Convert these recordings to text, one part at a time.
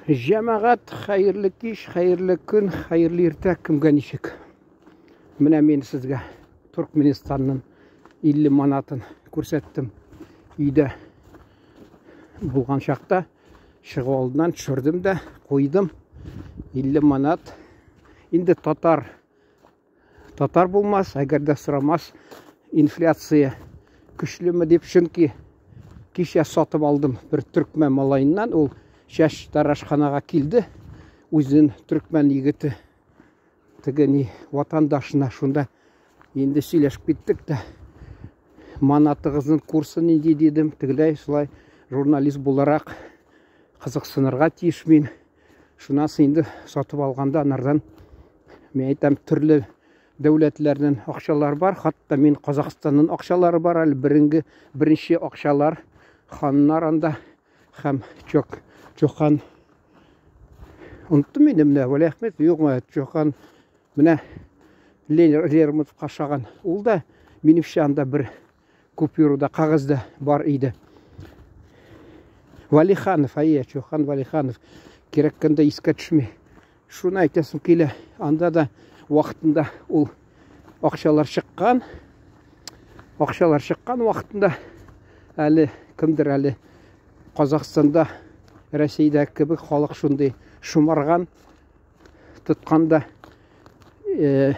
Җәмәгать, хәерле кич, хәерле көн, хәерле иртә, кемгә ничек. Менә мин сезгә Туркменистанның 50 манатын күрсәттем. Өйдә булган чакта чыгу алдыннан төшердем дә куйдым. 50 манат. Инде татар Татар булмас, әгәр дә сорамас, инфляция көчлеме дип, чөнки кичә сатып алдым бер төркмән малаеннан, ул чәч тарашханага килде, үзен төркмән егете теге ни ватандашына шунда инде сөйләшеп киттек тә, манатыгызның курсы нинди дидем, тегеләй шулай журналист буларак кызыксынырга тиеш мин. Шуннан соң инде сатып алганда анардан мин әйтәм, төрле дәүләтләрнең акчалары бар, хатта мин Казахстанның акчалары бар әле, беренге беренче акчалар, ханнар анда һәм Чок Чохан. Оныттым инде менә, Вәлиәхмәт, юкмы, Чохан менә Лермонтовка ошаган. Ул да минемчә анда бер купюрада, кәгазьдә бар иде. Валиханов, әйе, Чохан Валиханов. Кирәккәндә искә төшми. Шуны әйтәсем килә, анда да вакытында ул акчалар чыккан. Акчалар чыккан вакытында әле кемдер әле Казахстанда, Рәсәйдә кебек халык шундый шомарган, тоткан да э,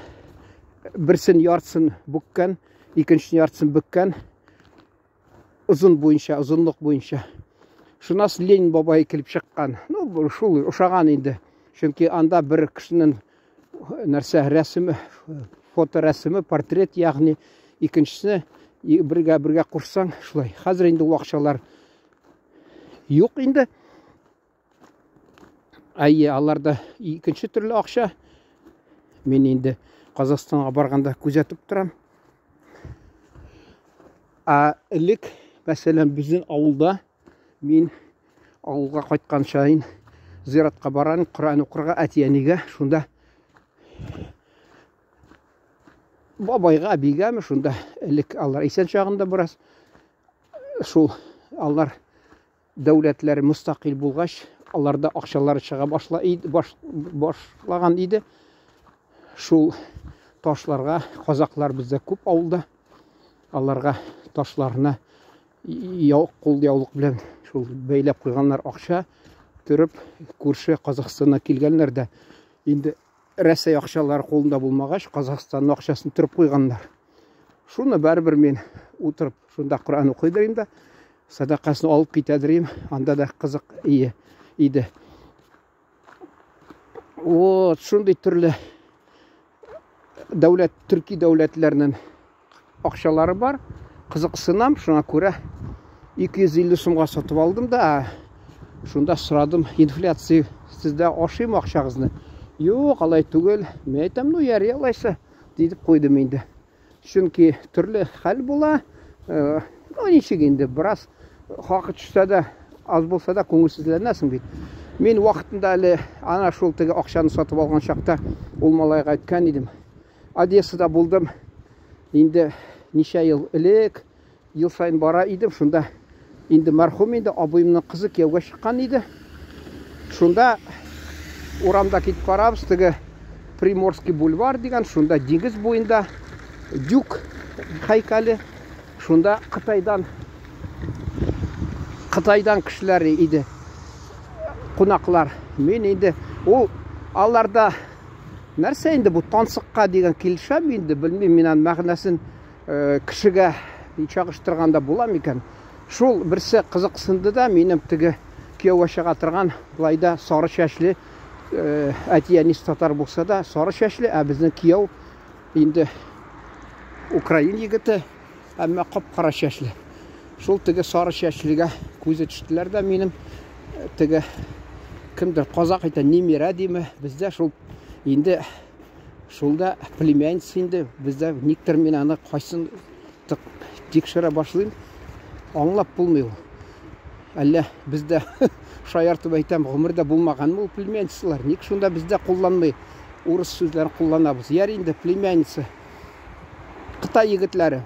берсен яртысын бүккән, икенчесен яртысын бөккән, озын буенча, озынлык буенча. Шуннан соң Ленин бабай килеп чыккан. Ну, шул ошаган инде. Чөнки анда бер кешенең нәрсә рәсеме, фоторәсеме, портрет, ягъни икенчесне бергә бергә кушсаң, шулай. Хәзер инде ул акчалар юк инде. Әйе, аларда икенче төрле акча. Мин инде Казахстанга барганда күзәтеп торам. Ә элек, мәсәлән, безнең авылда мин авылга кайткан чаен зиратка барам, Коръән укырга әти-әнигә, шунда бабайга, әбигәме, шунда элек алар исән чагында бераз шул алар Дәүләтләре мөстәкыйль булгач, аларда акчалары чыга башлаган иде. Шул ташларга, казаклар бездә күп авылда, аларга ташларына кул яулык белән шул бәйләп куйганнар акча төреп, күрше Казахстаннан килгәннәр дә инде Рәсәй акчалары кулында булмагач, Казахстанның акчасын төреп куйганнар. Шуны барыбер мин утырып шунда Коръән укыйдыр инде. Садакасын алып китәдер идем. Анда да кызык ие иде. Вот шундый төрле дәүләт, төрки дәүләтләрнең акчалары бар. Кызыксынам, шуңа күрә 250 сумга сатып алдым да, шунда сорадым, инфляция сездә ашыймы акчагызны? Юк, алай түгел. Мин әйтәм, ну ярый алайса, дип куйдым инде. Чөнки төрле хәл була. Э, ну, ничек инде, бераз хакы төшсә дә, аз булса да күңелсезләнәсең бит. Мин вакытында әле ана шул теге акчаны сатып алган чакта ул малайга әйткән идем. Одессада булдым. Инде ничә ел элек, ел саен бара идем. Шунда инде мәрхүм инде абыемның кызы кияүгә чыккан иде. Шунда урамда китеп барабыз, теге Приморский бульвар дигән, шунда диңгез буенда Дюк һәйкәле. Шунда Кытайдан Кытайдан кешеләр иде. Кунаклар. Мин инде ул аларда нәрсә инде бу тансыкка дигән килешәм инде, белмим мин аның мәгънәсен э, кешегә чагыштырганда була микән? Шул берсе кызыксынды да, минем теге кияүгә чыга торган, былай да сары чәчле, э, әти-әнисе татар булса да, сары чәчле, ә безнең кияү инде украин егете, әмма кап-кара чәчле. Шул теге сары чәчлегә күзе төштеләр дә минем э, теге кемдер казак әйтә, немирә диме, бездә шул инде шул да племянница инде, бездә никтер мин аны кайсын тикшерә башлыйм, аңлап булмый ул. Әллә бездә шаяртып әйтәм, гомердә булмаганмы ул племянницалар? Ник шунда бездә кулланмый, урыс сүзләрен кулланабыз? Яр инде племянница. Кытай егетләре.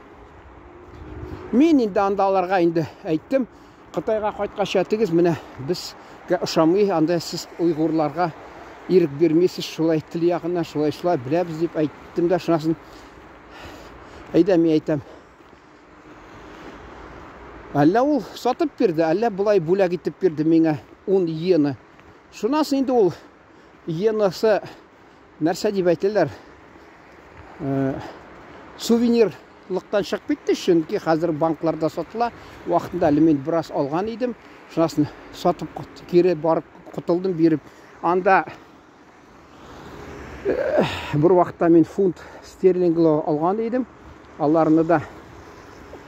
Мин инде анда аларга инде әйттем, Кытайга кайткач әйтегез, менә безгә ошамый, анда сез уйгурларга ирек бирмисез, шулай тел ягыннан, шулай шулай беләбез дип әйттем дә, шунасын әйдә мин әйтәм. Әллә ул сатып бирде, әллә болай бүләк итеп бирде миңа 10 иена. Шуннан соң инде ул иенасы нәрсә дип әйтәләр? Э, сувенирлыктан чыгып китте, чөнки хәзер банкларда сатыла. Вакытында әле мин бераз алган идем. Шунасын сатып кире барып котылдым биреп. Анда э, бер вакытта мин фунт стерлинглы алган идем. Аларны да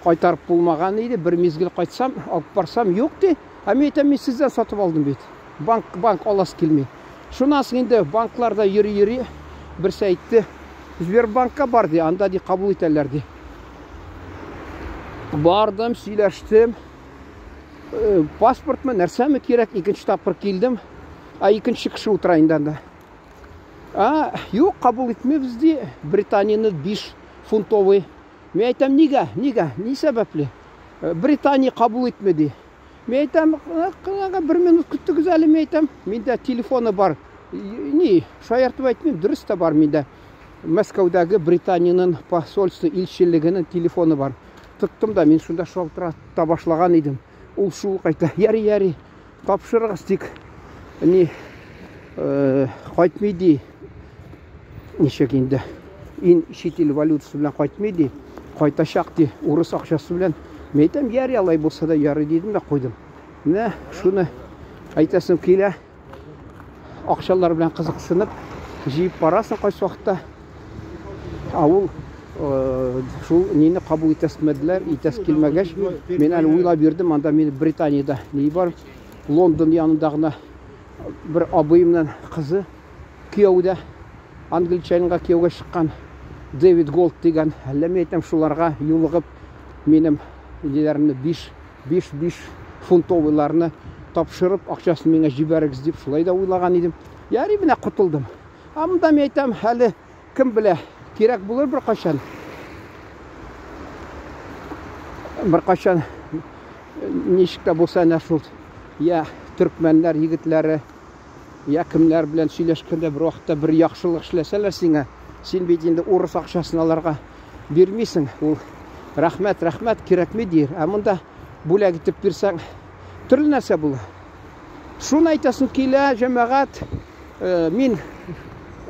кайтарып булмаган иде. Бер мизгел кайтсам, алып барсам, юк ди. Ә мин әйтәм, мин сездән сатып алдым бит. Банк, банк аласы килми. Шуннан соң инде банкларда йөри-йөри берсе әйтте, Сбербанкка бар ди, анда ди кабул итәләр ди. Бардым, сөйләштем. Э, паспортмы, нәрсәме кирәк? Икенче тапкыр килдем. А икенче кеше утыра инде анда. А, юк, кабул итмибез ди. Британияне 5 фунтовый. Мин әйтәм, нигә, нигә, ни сәбәпле? Э, Британия кабул итми ди. Мин әйтәм, бер минут көттегез әле, мин әйтәм. Миндә телефоны бар. Ни, шаяртып әйтмим, дөрес тә бар миндә. Мәскәүдәге Британиянең посольство илчелегенең телефоны бар. Тоттым да, мин шунда шалтырата башлаган идем. Ул шул ук әйтә, яри, яри, тапшырыгыз тик ни э, кайтмый ди. Ничек инде? Ин чит ил валютасы белән кайтмый ди. Кайтачак ди, урыс акчасы белән. Мин әйтәм, ярый алай булса да ярый дидем дә куйдым. Менә шуны әйтәсем килә. Акчалар белән кызыксынып җыеп барасың кайсы вакытта. Ә ул э, шул нине кабул итәсмәделәр, итәс килмәгәч, мин әле уйлап йөрдем, анда мин Британиядә ни бар, Лондон янында гына бер абыемның кызы кияүдә, англичанинга кияүгә чыккан Дэвид Голд дигән, әллә мин әйтәм, шуларга юлыгып, минем ниләремне 5, 5, 5 фунтовыйларны тапшырып, акчасын миңа җибәрегез дип шулай да уйлаган идем. Ярый менә котылдым. Ә монда мин әйтәм, әле кем белә, кирәк булыр бер кайчан. Бер кайчан ничек тә булса әнә шул я төркмәннәр егетләре, я кемнәр белән сөйләшкәндә бер вакытта бер яхшылык эшләсәләр сиңа, син бит инде урыс акчасын аларга бирмисең. Ул рәхмәт, рәхмәт, кирәкми дир. Ә монда бүләк итеп бирсәң, төрле нәрсә була. Шуны әйтәсем килә, җәмәгать, э, мин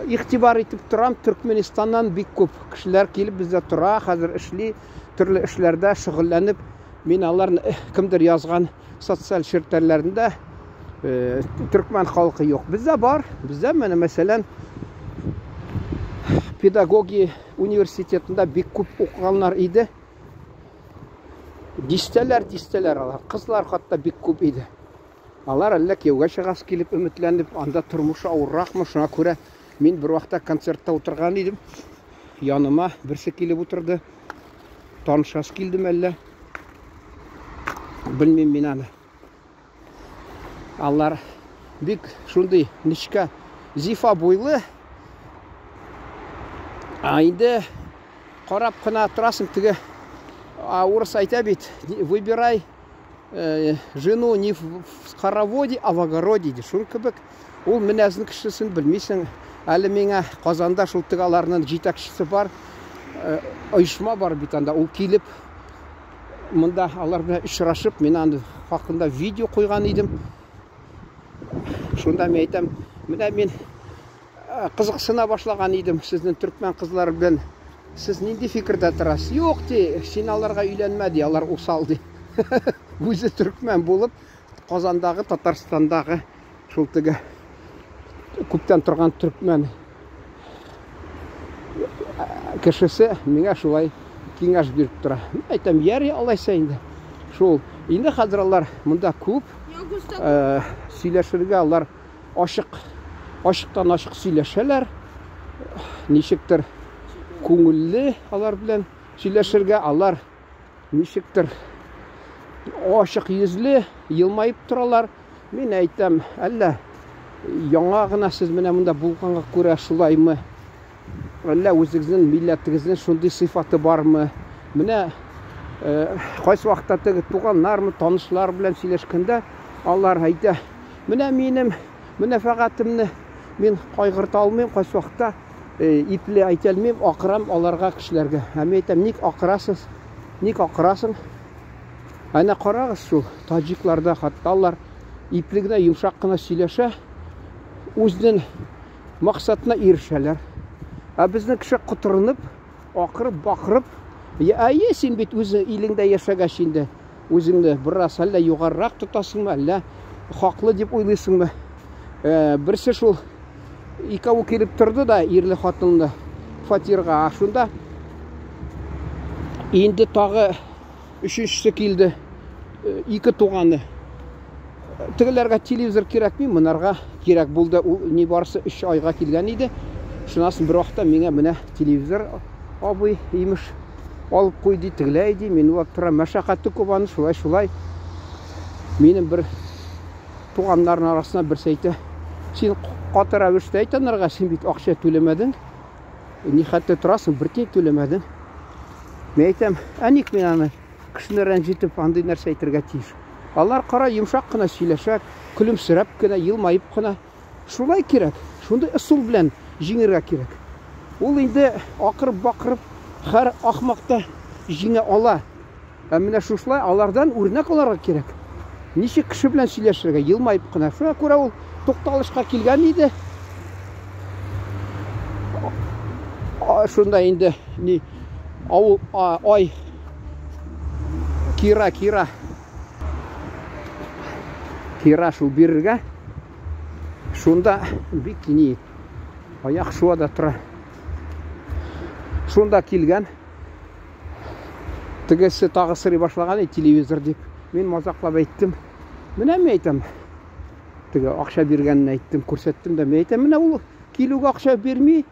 игътибар итеп торам, Төркменистаннан бик күп кешеләр килеп бездә тора, хәзер эшли, төрле эшләрдә шөгыльләнеп, мин аларны э, кемдер язган социаль челтәрләрендә э, төркмән халкы юк. Бездә бар, бездә менә мәсәлән педагогия университетында бик күп укыганнар иде. Дистәләр, дистәләр алар. Кызлар хатта бик күп иде. Алар әллә кияүгә чыгасы килеп өметләнеп, анда тормыш авырракмы, шуңа күрә мин бер вакытта концертта утырган идем. Яныма берсе килеп утырды. Танышасы килдеме әллә? Белмим мин аны. Алар бик шундый нечкә, зифа буйлы. А инде карап кына торасың теге урыс әйтә бит, выбирай э, жену не в хороводе, а в огороде ди. Шул кебек ул менәзен кешесен белмисең. Әле миңа Казанда шул теге аларның җитәкчесе бар, э, оешма бар бит анда. Ул килеп монда алар белән очрашып, мин аны хакында видео куйган идем. Шунда мин әйтәм, менә мин э, кызыксына башлаган идем сезнең төркмән кызлары белән. Сез нинди фикердә торасыз? Юк, ди, син аларга өйләнмә, ди, алар усал, ди. Үзе төркмән булып, Казандагы, Татарстандагы шул теге күптән торган төркмән кешесе миңа шулай киңәш биреп тора. Мин әйтәм, ярый алайса инде. Шул. Инде хәзер алар монда күп. Э, сөйләшергә алар ачык, ачыктан ачык сөйләшәләр. Ничектер күңелле алар белән сөйләшергә, алар ничектер ачык йөзле, елмаеп торалар. Мин әйтәм, әллә яңа гына сез менә монда булганга күрә шулаймы? Әллә үзегезнең милләтегезнең шундый сыйфаты бармы? Менә Кайсы вакытта теге туганнармы, танышлар белән сөйләшкәндә, алар әйтә, менә минем мәнфәгатемне мин кайгырта алмыйм, кайсы вакытта ипле әйтә алмыйм, акырам аларга, кешеләргә. Ә мин әйтәм, ник акырасыз? Ник акырасың? Әнә карагыз шул таҗикларда хәтта алар ипле генә, йомшак кына сөйләшә, үзенең максатына ирешәләр. Ә безнең кеше котырынып, акырып, бакырып, әйе, син бит үз илеңдә яшәгәч инде үзеңне бераз әллә югарырак тотасыңмы, әллә хаклы дип уйлыйсыңмы? Берсе шул икәү килеп торды да, ирле хатынлы фатирга. А шунда инде тагы өченчесе килде. Ике туганы. Тегеләргә телевизор кирәкми, монарга кирәк булды. Ул ни барысы 3 айга килгән иде. Шуннан соң бер вакытта миңа менә телевизор абый имеш алып куй ди, тегеләй ди. Мин уйлап торам, мәшәкате күп аны, шулай шулай. Минем бер туганнарның арасында берсе әйтә, син каты рәвештә әйт анарга, син бит акча түләмәдең. Нихәтле торасың, бер тиен түләмәдең. Мин әйтәм, ә ник мин аны кешене рәнҗетеп андый нәрсә әйтергә тиеш? Алар кара йомшак кына сөйләшә, көлемсерәп кенә, елмаеп кына. Шулай кирәк, шундый ысул белән җиңергә кирәк. Ул инде акырып-бакырып һәр ахмак та җиңә ала. Ә менә шушылай алардан үрнәк алырга кирәк. Ничек кеше белән сөйләшергә, елмаеп кына. Шуңа күрә ул тукталышка килгән иде. Шунда инде ни авыл ай кира кира кира шул бирергә. Шунда бик ни аяк шуа да тора. Шунда килгән. Тегесе тагы сорый башлаган телевизор дип. Мин мазаклап әйттем. Менә мин әйтәм. Теге акча биргәнен әйттем, күрсәттем дә. Мин әйтәм, менә ул килүгә акча бирми,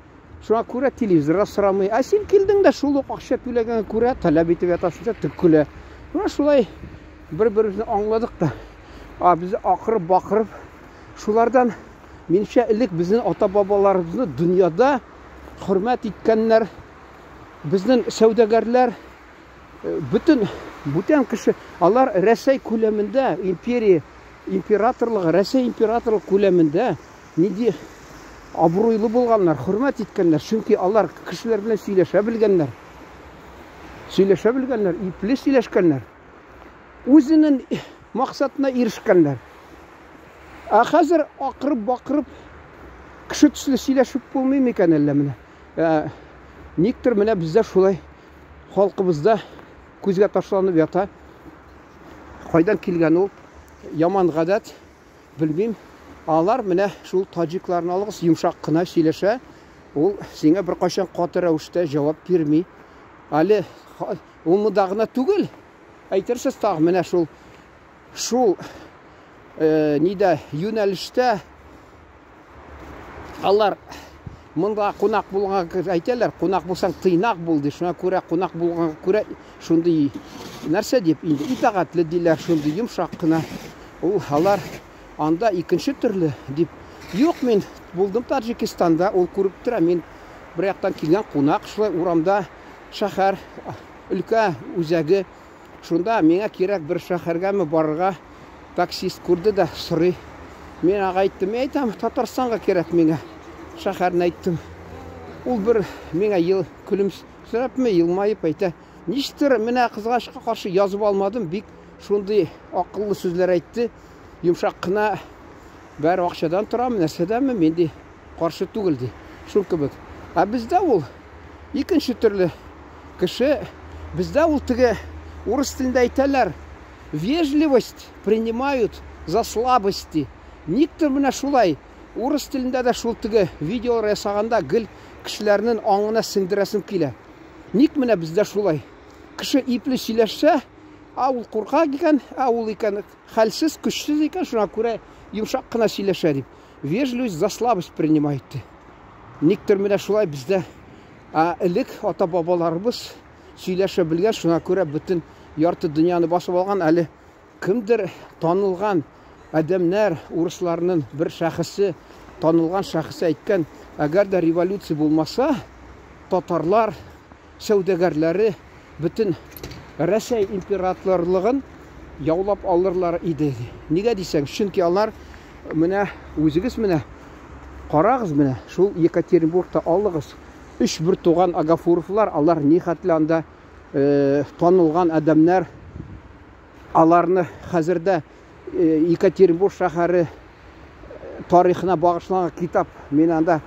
шуңа күрә телевизорга сорамый. Ә син килдең дә шул ук акча түләгәнгә күрә таләп итеп ятасың да тек көлә. Менә шулай бер-беребезне аңладык та. А без акырып-бакырып шулардан минемчә элек безнең ата-бабаларыбызны дөньяда хөрмәт иткәннәр. Безнең сәүдәгәрләр, бөтен бүтән кеше, алар Рәсәй күләмендә, империя, императорлыгы, Рәсәй императорлыгы күләмендә нинди абруйлы булганнар, хөрмәт иткәннәр, чөнки алар кешеләр белән сөйләшә белгәннәр. Сөйләшә белгәннәр, ипле сөйләшкәннәр. Үзенең максатына ирешкәннәр. Ә хәзер акырып-бакырып кеше төсле сөйләшеп булмый микән әллә менә? Никтер менә бездә шулай халкыбызда күзгә ташланып ята. Кайдан килгән ул яман гадәт, белмим. Алар менә шул таҗикларны алыгыз, йомшак кына сөйләшә. Ул сиңа беркайчан каты рәвештә җавап бирми. Әле ул монда гына түгел. Әйтерсез тагы менә шул шул нидә юнәлештә алар монда кунак булганга әйтәләр, кунак булсаң тыйнак бул ди. Шуңа күрә кунак булганга күрә шундый нәрсә дип инде итагатьле диләр, шундый йомшак кына. Ул алар анда икенче төрле дип. Юк, мин булдым Таҗикстанда, ул күреп тора, мин бер яктан килгән кунак, шулай урамда шәһәр, өлкә үзәге. Шунда миңа кирәк бер шәһәргәме барырга, таксист күрде дә сорый. Мин аңа әйттем, мин әйтәм, Татарстанга кирәк миңа. Шәһәрне әйттем. Ул бер миңа ел көлемсерәпме, елмаеп әйтә. Ничектер менә кызгачка каршы язып алмадым, бик шундый акыллы сүзләр әйтте. Йомшак кына бәр акчадан торамы, нәрсәдәнме, мин ди каршы түгел ди. Шул кебек. Ә бездә ул икенче төрле кеше. Бездә ул теге урыс телендә әйтәләр, вежливость принимают за слабость ди. Никтер менә шулай урыс телендә дә шул теге видеолар ясаганда гел кешеләрнең аңына сеңдерәсем килә. Ник менә бездә шулай? Кеше ипле сөйләшсә, а ул куркак икән, а ул икән хәлсез, көчсез икән, шуңа күрә йомшак кына сөйләшә дип. Вежливость за слабость принимают ди. Никтер менә шулай бездә. Ә элек ата-бабаларыбыз сөйләшә белгән, шуңа күрә бөтен ярты дөньяны басып алган. Әле кемдер танылган адәмнәр, урысларның бер шәхесе, танылган шәхесе әйткән, әгәр дә революция булмаса, татарлар сәүдәгәрләре бөтен Рәсәй императорлыгын яулап алырлар иде. Нигә дисәң, чөнки алар менә үзегез менә карагыз менә шул Екатеринбургта алыгыз. Өч бер туган Агафуровлар, алар нихәтле анда э, танылган адәмнәр. Аларны хәзердә э, Екатеринбург шәһәре тарихына багышланган китап. Мин анда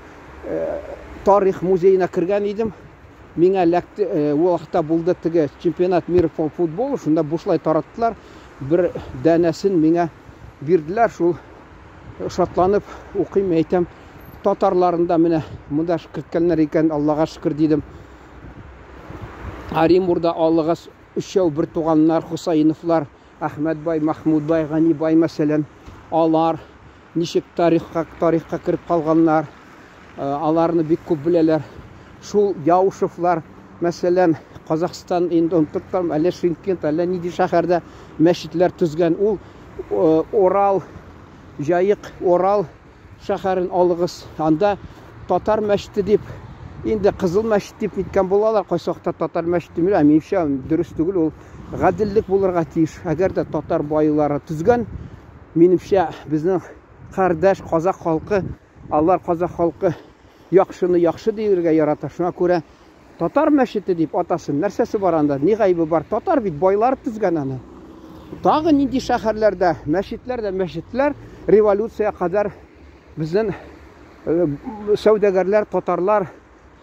э, тарих музеена кергән идем. Миңа эләкте, э, ул вакытта булды теге чемпионат мира по футболу, шунда бушлай тараттылар. Бер данәсен миңа бирделәр, шул шатланып укыйм, әйтәм, татарларын да менә монда керткәннәр икән, Аллага шөкер дидем. Оренбургда алыгыз өчәү бер туганнар Хусаиновлар, Әхмәт бай, Махмуд бай, Гани бай, мәсәлән, алар ничек тарихка, тарихка кереп калганнар, э, аларны бик күп беләләр. Шул Яушевлар, мәсәлән, Казахстан инде онытып торам, әллә Шымкент, әллә нинди шәһәрдә мәчетләр төзгән. Ул э, Орал, Җаек, Орал шәһәрен алыгыз. Анда татар мәчете дип, инде Кызыл мәчет дип ниткән булалар, кайсы вакытта татар мәчете димиләр, ә минемчә дөрес түгел, ул гаделлек булырга тиеш. Әгәр дә татар байлары төзгән, минемчә, безнең кардәш казак халкы, алар казак халкы яхшыны яхшы диергә ярата. Шуңа күрә Татар мәчете дип атасын, нәрсәсе бар анда, ни гаебе бар? Татар бит байлар төзгән аны. Тагы нинди шәһәрләрдә мәчетләр дә мәчетләр революция кадәр безнең э, сәүдәгәрләр, татарлар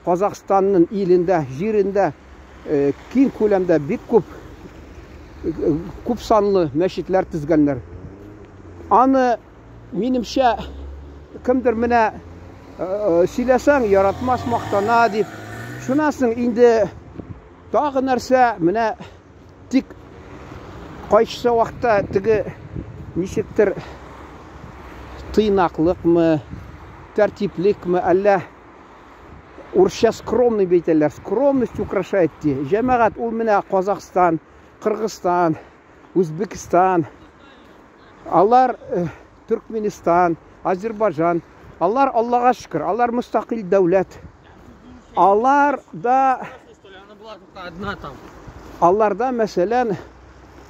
Казахстанның илендә, җирендә э, киң күләмдә бик күп э, күп санлы мәчетләр төзгәннәр. Аны Минемчә, кемдер менә сөйләсәң, яратмас, мактана дип. Шуннан соң инде тагы нәрсә, менә тик кайсы вакытта теге ничектер тыйнаклыкмы, тәртиплекме, әллә урысча скромный бит әйтәләр, скромность украшает ди. Җәмәгать, ул менә Казахстан, Кыргызстан, Үзбекстан, алар э, Төркменистан, Азербайҗан, алар Аллага шөкер, алар мөстәкыйль дәүләт. Алар да Аларда, мәсәлән,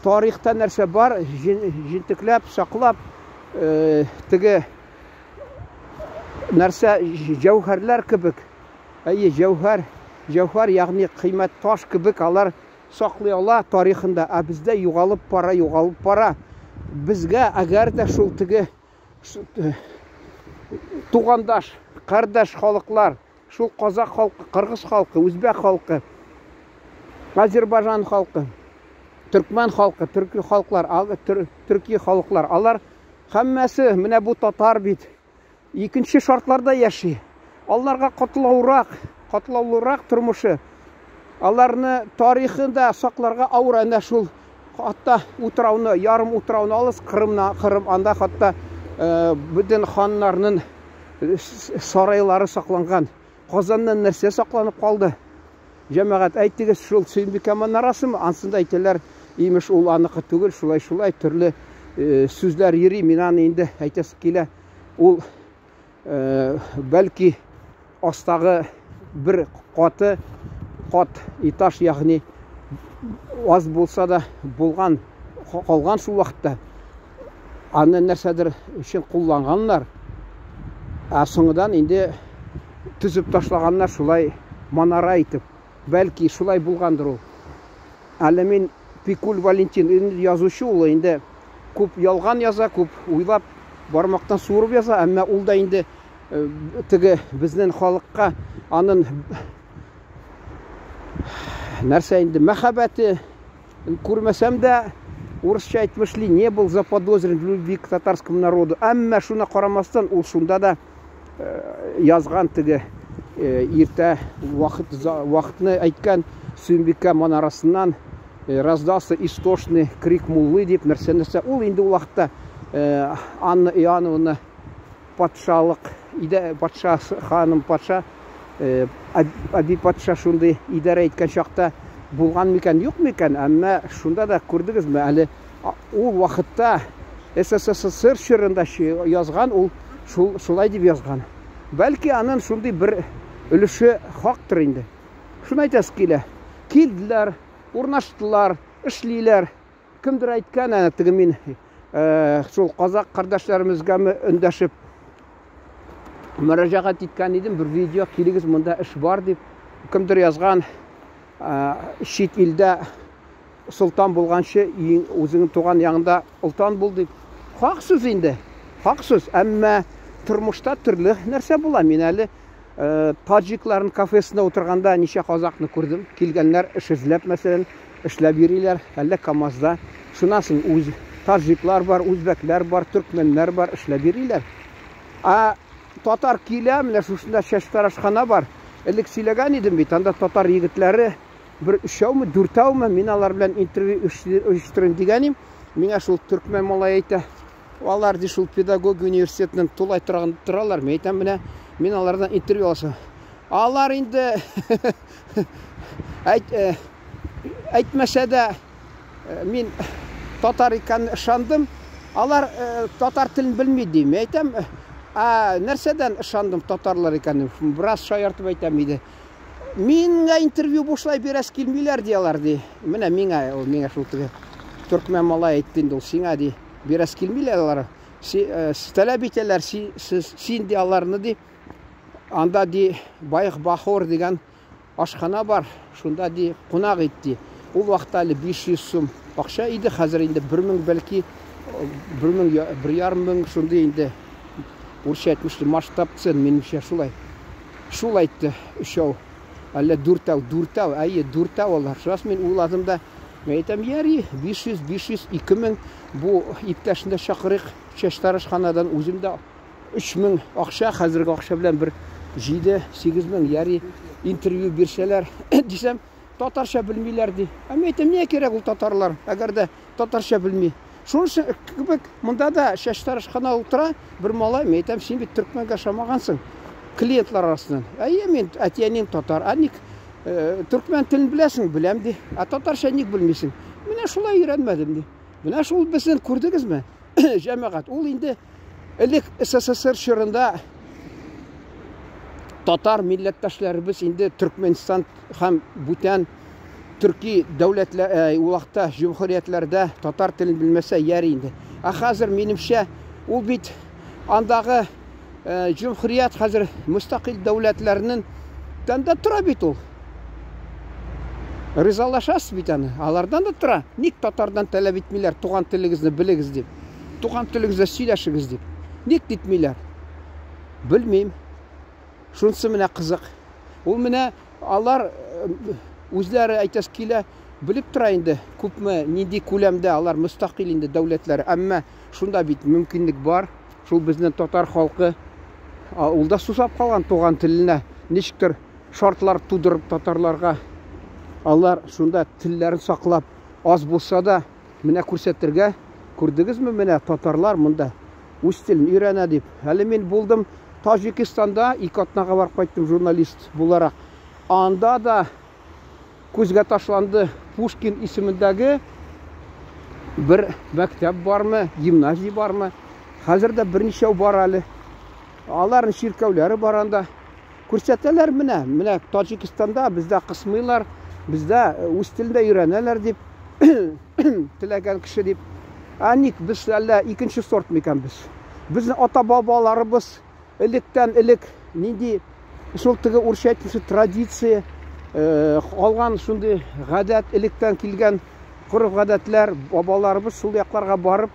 тарихта нәрсә бар, җентекләп, саклап, э, теге нәрсә җәүһәрләр кебек. Әйе, җәүһәр, җәүһәр, ягъни кыйммәт таш кебек алар саклый ала тарихында, ә бездә югалып бара, югалып бара. Безгә әгәр дә шул теге э, тугандаш, кардәш халыклар, шул казак халкы, кыргыз халкы, үзбәк халкы, азербайжан халкы, төркмән халкы, төрки халыклар, төрки халыклар, алар һәммәсе менә бу татар бит. Икенче шартларда яши. Аларга катлаурак, катлаулырак тормышы. Аларны тарихын да сакларга авыр. Әнә шул хатта утрауны, ярым утрауны алыс, Кырымна, Кырым, анда хатта э, бөтен ханнарның э, сарайлары сакланган. Казаннан нәрсә сакланып калды? Җәмәгать, әйтегез, шул Сөембикә манарасымы? Ансын да әйтәләр, имеш, ул аныкы түгел, шулай-шулай төрле э, сүзләр йөри. Мин аны инде әйтәсе килә. Ул э, бәлки астагы бер каты кат этаж, ягъни аз булса да булган, калган шул вакытта. Аны нәрсәдер өчен кулланганнар. Ә соңыдан инде төзеп ташлаганнар шулай манара итеп. Бәлки шулай булгандыр ул. Әле мин Пикуль Валентин инде язучы ул инде күп ялган яза, күп уйлап бармактан суырып яза, әмма ул да инде э, теге безнең халыкка анын нәрсә инде мәхәббәте Күрмәсәм дә, урысча әйтмешли, не был заподозрен в любви к татарскому народу. Әмма шуна карамастан, ул шунда да э, язган теге э, иртә вакыт, вакытны әйткән Сөембикә манарасыннан э, раздался истошный крик муллы дип нәрсә-нәрсә. Ул инде ул вакытта Анна Иоанновна патшалык идә патша ханым патша э, Аби патша шундый идарә иткән чакта булган микән, юк микән, әмма шунда да күрдегезме, әле ул вакытта СССР чорында язган, ул шул шулай дип язган. Бәлки анын шундый бер өлеше хактыр инде. Шуны әйтәсе килә. Килделәр, урнаштылар. Эшлиләр. Кемдер әйткән, әнә теге мин шул казак кардәшләремезгәме өндәшеп мөрәҗәгать иткән идем, бер видео, килегез, монда эш бар дип. Кемдер язган, чит илдә солтан булганчы, үзеңнең туган ягында олтан бул дип. Хак сүз инде, хак сүз. Әмма тормышта төрле нәрсә була. Мин әле таджикларның кафесында утырганда ничә казакны күрдем. Килгәннәр эш эзләп, мәсәлән, эшләп йөриләр, әллә КАМАЗда. Шуннан соң үз таджиклар бар, үзбәкләр бар, төркмәннәр бар, эшләп йөриләр. Ә татар килә, менә шушында чәчтарашхана бар. Элек сөйләгән идем бит, анда татар егетләре бер өчәүме, дүртәүме, мин алар белән интервью оештырыйм дигән идем. Миңа шул төркмән малай әйтә, алар ди шул педагогия университетының тулай торагында торалар. Мин әйтәм, менә мин алардан интервью алсам. Алар инде әйт, әйтмәсә дә мин татар икәнен ышандым. Алар татар телен белми ди. Мин әйтәм, ә нәрсәдән ышандым татарлар икәнен? Бераз шаяртып әйтәм иде. Миңа интервью бушлай бирәс килмиләр ди алар ди. Менә миңа, ул миңа шул теге төркмән малай әйтте инде ул сиңа ди. Бирәс килмиләр алар. Таләп итәләр, сез син ди аларны ди. Анда ди Байх Бахор дигән ашхана бар, шунда ди кунак ит ди. Ул вакытта әле 500 сум акча иде, хәзер инде 1000 бәлки 1000, 1500 шундый инде. Урысча әйтмешли масштаб цен, минемчә шулай. Шул әйтте, өчәү, әллә дүртәү, дүртәү, әйе, дүртәү алар. Шуннан соң мин уйладым да, мин әйтәм, яри, 500, 500, 2000, бу иптәшне дә чакырыйк, чәчтарашханадан үзем дә 3000 акча, хәзерге акча белән бер 7-8 мең, яри, интервью бирсәләр, дисәм, татарча белмиләр, ди. Ә мин әйтәм, нигә кирәк ул татарлар, әгәр дә татарча белми. Шунысы кебек, монда да чәчтарашхана утыра бер малай, мин әйтәм, син бит төркмәнгә ошамагансың клиентлар арасыннан. Әйе, мин әти-әнием татар. Ә ник төркмән телен беләсең? Беләм ди. Ә татарча ник белмисең? Менә шулай өйрәнмәдем ди. Менә шул безнең күрдегезме? Җәмәгать, ул инде элек СССР чорында татар милләттәшләребез инде Төркмәнстан һәм бүтән төрки дәүләтләр, ул вакытта җөмһүриятләрдә татар телен белмәсә яри инде. Ә хәзер минемчә ул бит андагы җөмһүрият хәзер мөстәкыйль дәүләтләрнең тәндә тора бит ул. Ризалашасыз бит аны. Алардан да тора. Ник татардан таләп итмиләр туган телегезне белегез дип? Туган телегездә сөйләшегез дип. Ник дитмиләр? Белмим. Шунысы менә кызык. Ул менә алар үзләре әйтәс килә, белеп тора инде, күпме, нинди күләмдә алар мөстәкыйль инде дәүләтләр. Әмма шунда бит мөмкинлек бар. Шул безнең татар халкы ул да сусап калган туган теленә. Ничектер шартлар тудырып татарларга алар шунда телләрен саклап, аз булса да менә күрсәтергә, күрдегезме менә татарлар монда үз телен өйрәнә дип. Әле мин булдым Таҗикстанда, ике атнага барып кайттым журналист буларак. Анда да күзгә ташланды Пушкин исемендәге бер мәктәп бармы, гимназия бармы? Хәзер дә берничәү бар әле. Аларның чиркәүләре бар анда. Күрсәтәләр менә, менә Таҗикстанда бездә кысмыйлар, бездә үз телендә өйрәнәләр дип теләгән кеше дип. Ә ник без әллә икенче сорт микән без? Безнең ата-бабаларыбыз электән элек нинди шул теге урысча әйтмешли традиция, калган шундый гадәт, электән килгән гореф-гадәтләр, бабаларыбыз шул якларга барып,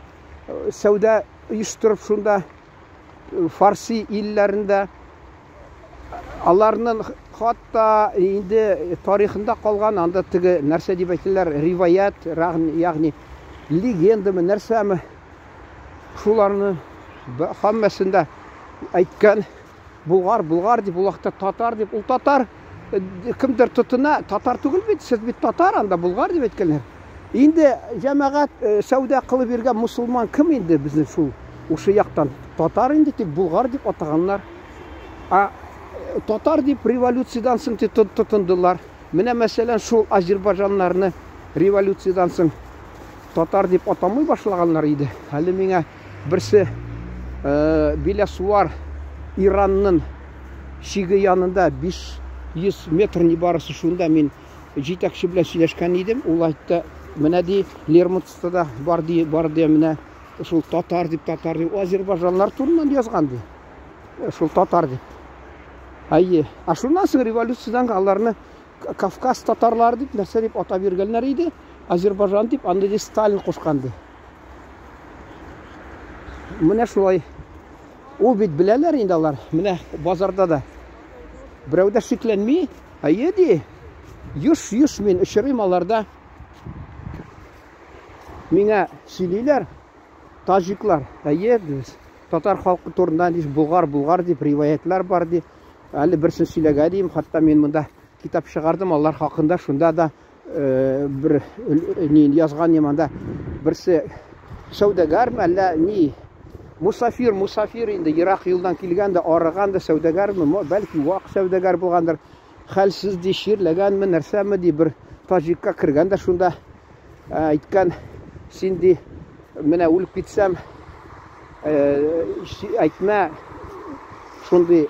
сәүдә оештырып шунда фарси илләрендә аларның хатта инде тарихында калган анда теге нәрсә дип әйтәләр, риваят, ягъни легендамы, нәрсәме, шуларны һәммәсен дә әйткән. Булгар, булгар дип, ул вакытта татар дип, ул татар кемдер тотына, татар түгел бит, сез бит татар, анда булгар дип әйткәннәр. Инде җәмәгать сәүдә кылып йөргән мусульман кем инде безнең шул ушы яктан? Татар инде дип, булгар дип атаганнар. А татар дип революциядән соң тотындылар. Менә мәсәлән шул азербайҗаннарны революциядән соң татар дип атамый башлаганнар иде. Әле миңа берсе Белясуар Иранның чиге янында 500 метр нибарысы шунда мин җитәкче белән сөйләшкән идем. Ул әйтте, Менә ди, Лермонтовта да бар ди, бар ди, менә шул татар дип, татар дип, азербайҗаннар турыннан язган ди. Шул татар дип. Әйе. Ә шуннан соң революциядән аларны Кавказ татарлары дип нәрсә дип атап йөргәннәр иде. Азербайҗан дип анда ди Сталин кушкан ди. Менә шулай. Ул бит беләләр инде алар. Менә базарда да берәү дә шикләнми. Әйе ди. Еш-еш мин очрыйм аларда. Миңа сөйлиләр таҗиклар. Әйе, без татар халкы турында ди, булгар, булгар дип риваятлар бар ди. Әле берсен сөйләгән идем, хәтта мин монда китап чыгардым алар хакында, шунда да бер ни язган идем анда. Берсе сәүдәгәрме, әллә ни, мусафир, мусафир инде ерак юлдан килгән дә, арыган да сәүдәгәрме, бәлки вак сәүдәгәр булгандыр. Хәлсез ди, чирләгәнме, нәрсәме ди, бер таҗикка кергән дә шунда әйткән, син ди, менә үлеп китсәм, әйтмә, шундый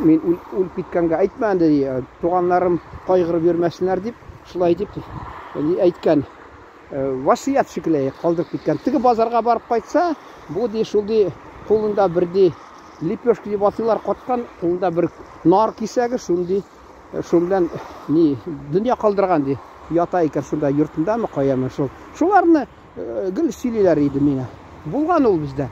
мин үлеп киткәнгә әйтмә инде ди, туганнарым кайгырып йөрмәсеннәр дип, шулай дип әйткән. Васыять шикелле калдырып киткән. Теге базарга барып кайтса, бу ди, шул ди, кулында бер ди, лепешка дип атыйлар, каткан, кулында бер нар кисәге, шундый, шун белән ни, дөнья калдырган ди. Ята икән шунда йортындамы, каямы шул. Шуларны гел сөйлиләр иде миңа. Булган ул бездә.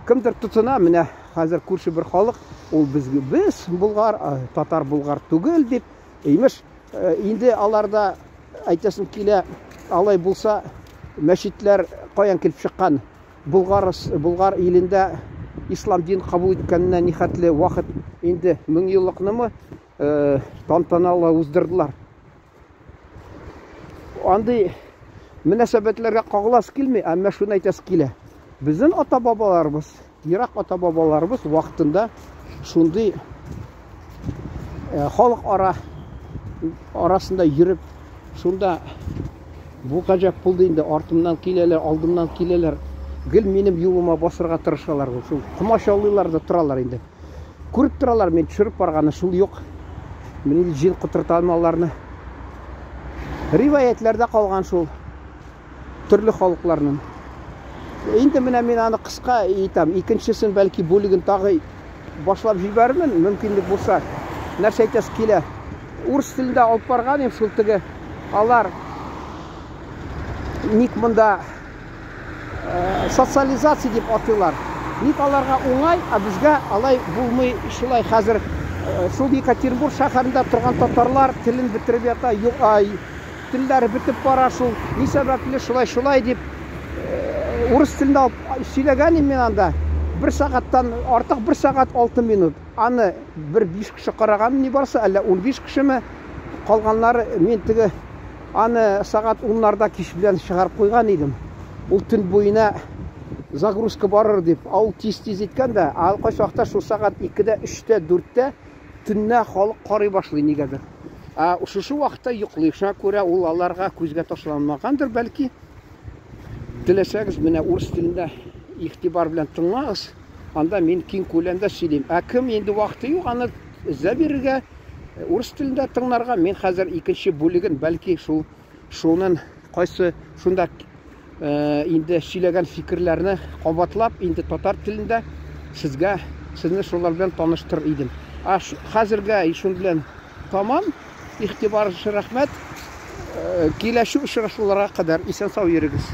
Кемдер тотына, менә хәзер күрше бер халык, ул без, без булгар, татар булгар түгел дип, имеш, инде аларда әйтәсем килә, алай булса, мәчетләр каян килеп чыккан? Булгар, Булгар илендә ислам дин кабул иткәненә нихәтле вакыт инде, мең еллыкнымы тантаналы уздырдылар. Андый мөнәсәбәтләргә кагыласы килми, әмма шуны әйтәсе килә. Безнең ата-бабаларыбыз, ерак ата-бабаларыбыз вакытында шундый халык ара арасында йөреп, шунда бу гаҗәп булды инде, артымнан киләләр, алдымнан киләләр. Гел минем юлыма басырга тырышалар. Шул комачаулыйлар да торалар инде. Күреп торалар, мин төшереп барганы шул юк. Мин инде җил котырта аларны. Риваятләрдә калган шул төрле халыкларның. Инде менә мин аны кыска итәм. Икенчесен бәлки бүлеген тагы башлап җибәрермен, мөмкинлек булса. Нәрсә әйтәсе килә? Урыс телендә алып барган идем шул теге. Алар ник монда социализация дип атыйлар. Ник аларга уңай, ә безгә алай булмый. Шулай хәзер шул Екатеринбург шәһәрендә торган татарлар телен бетереп ята, юк, ай, телләре бетеп бара шул. Ни сәбәпле шулай шулай дип урыс телендә алып сөйләгән идем мин анда. Бер сәгатьтән артык, бер сәгать 6 минут. Аны бер 5 кеше караган ни барса, әллә 15 кешеме, калганнары мин теге Аны сәгать уннарда кич белән чыгарып куйган идем. Ул төн буена загрузка барыр дип, ә ул тиз-тиз иткән дә, ә кайсы вакытта шул сәгать 2-дә, 3-тә, 4-тә төнлә халык карый башлый нигәдер. Ә шушы вакытта йоклый. Шуңа күрә ул аларга күзгә ташланмагандыр, бәлки. Теләсәгез, менә урыс телендә игътибар белән тыңлагыз. Анда мин киң күләмдә сөйлим. Ә кем инде вакыты юк, аны эзләп йөрергә, урыс телендә тыңларга. Мин хәзер икенче бүлеген, бәлки шул шунын кайсы шунда инде сөйләгән фикерләрне кабатлап, инде татар телендә сезгә сезне шулар белән таныштыр идем. Ә хәзергә шун белән тамам. Игътибар өчен рәхмәт. Киләче очрашуларга кадәр исән-сау йөрегез.